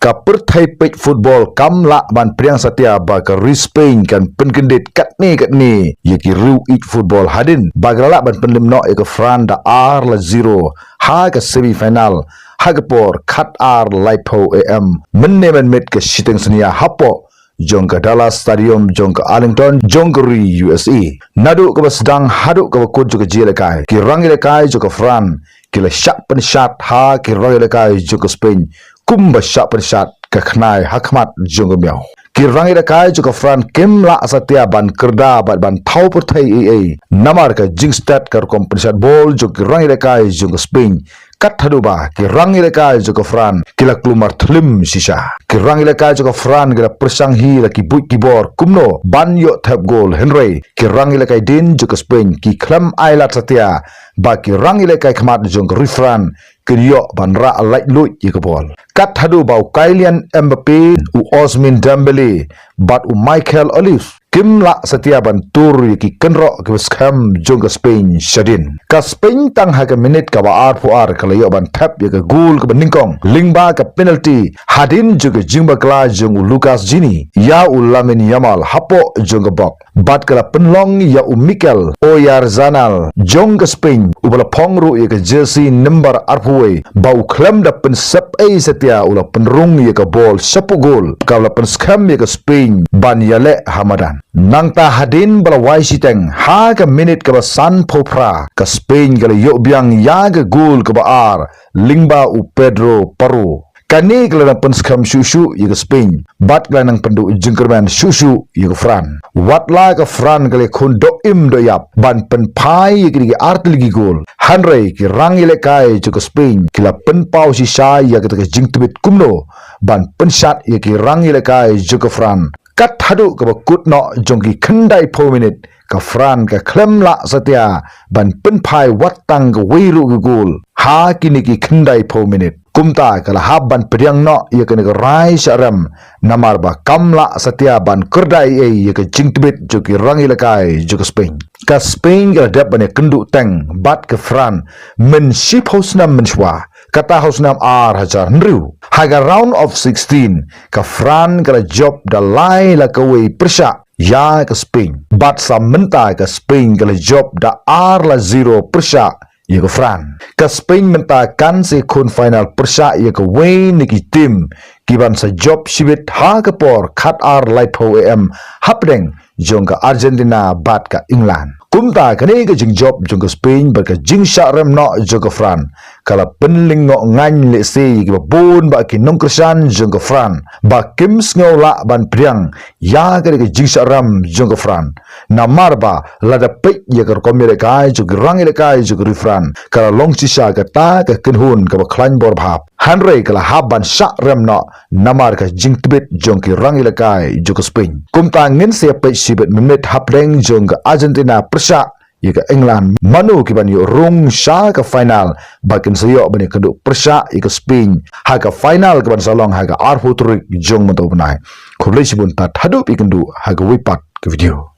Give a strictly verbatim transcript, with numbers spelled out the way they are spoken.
Ka pyrthei peit football kam lah ban pdiang satia ba ka ri Spain kan pynkyndit katne katne ïa ki riew ïeit football hadien ba ka la lah ban pynlip noh ïa ka France da ar la zero ha ka semi final ha ka por khatar laiphew A M mynne mynmiet ka shiteng synñia hapoh jong ka Dallas Stadium jong ka Arlington jong ka ri U S A. Naduh kaba sdang haduh kaba kut jong ka jingïalehkai, ki rangïalehkai jong ka France ki la shah pynshad ha ki rangïalehkai jong ka Spain kumba shah pynshad ka khnai ha khmat jong ka miaw. Ki rangïalehkai jong ka France kim lah satia ban kyrda bad ban thaw pyrthei ei ei namar ka jingstad ka rukom pynshad bol jong ki rangïalehkai jong ka Spain. Kat haduh ba ki rangïalehkai jong ka France ki la kulmar thlim shisha. Ki rangïalehkai jong ka France ki la pyrshang hi la ki buit ki bor kumno ban ïoh thep gol, hynrei ki rangïalehkai dien jong ka Spain ki khlem ailad satia ba ki rangïalehkai khmat jong ka ri France kin ïoh ban rah laitluid ïa ka bol. Kat haduh ba u Kylian Mbappe, u Ousmane Dembélé bad u Michael Olise kim lah satia ban tur ïa ki kynroh kiba skhem jong ka Spain shadien. Ka Spain tang ha ka minit kaba arphew ar ka la ïoh ban thep ïa ka gol kaba nyngkong lyngba ka penalty hadien jong ka jingbakla jong u Lucas Digne ïa u Lamine Yamal hapoh jong ka box. Bad ka la pynlong ïa u Mikel Oyarzabal jong ka Spain uba la phong ruh ïa ka jersey number arphew wei ba u khlem da pynsep ei satia u la pynrung ïa ka bol shapoh gol kaba la pynskhem ïa ka Spain ban ïaleh ha madan. Nangta hadien ba la wai shiteng ha ka minit kaba sanphew phra ka Spain ka la ïoh biang ïa ka gol kaba ar lyngba u Pedro Porro. Kane ka la nang pynskhem shuh shuh ïa ka Spain bad ka la nang pynduh jingkyrmen shuh shuh ïa ka France. Watla ka France ka la khun doh im doh ïap ban pynphai ïa kine ki artylli ki gol, hynrei ki rangïalehkai jong ka Spain ki la pynpaw shisha ïa kata ka jingtbit kumno ban pynshad ïa ki rangïalehkai jong ka France. Kat haduh kaba kut noh jong ki khyndaiphew minit ka France ka khlem lah satia ban pynphai wat tang kawei ruh ka gol ha kine ki khyndaiphew minit. Kumta ka la hap ban pdiang noh ïa kane ka rai shah rem namar ba kam lah satia ban kyrda ei ei ïa ka jingtbit jong ki rangïalehkai jong ka Spain. Ka Spain ka la dep ban ïakynduh teng bad ka France mynshiphew snem mynshuwa, kata ha u snem ar hajar hynriew. Ha ka round of sixteen ka France ka la jop da lai la kawei pyrshah ïa ka Spain. Bad sa mynta ka Spain ka la jop da ar la zero pyrshah ïa ka France. Ka Spain mynta kan sa ïakhun final pyrshah ïa kawei na ki team kiban sa jop shibit ha ka por khatar laiphew A M hapdeng jong ka Argentina bad ka England. Kumta kane ka jingjop jong ka Spain bad ka jingshah rem noh jong ka France ka la pynlyngngoh ngan lehse ïa kiba bun ba ki nongkyrshan jong ka France ba kim sngew lah ban pdiang ïa kane ka jingshah rem jong ka France. Namar ba lada peit ïa ka rukom ïalehkai jong ki rangïalehkai jong ka ri France ka la long shisha kata ka kynhun kaba khlaiñ bor bha. Hynrei ka la hap ban shah rem noh namar ka jingtbit jong ki rangïalehkai jong ka Spain. Kumta ngin sa ïa peit shibit mynmiet hapdeng jong ka Argentina pyrshah ïa ka England mano kiban ïoh rung sha ka final ba kin sa ïoh ban ïakynduh pyrshah ïa ka Spain ha ka final kaban sa long ha ka arphew tarik jong mynta u bnai. Khublei shibun, tad haduh ba ïakynduh ha kawei pat ka video.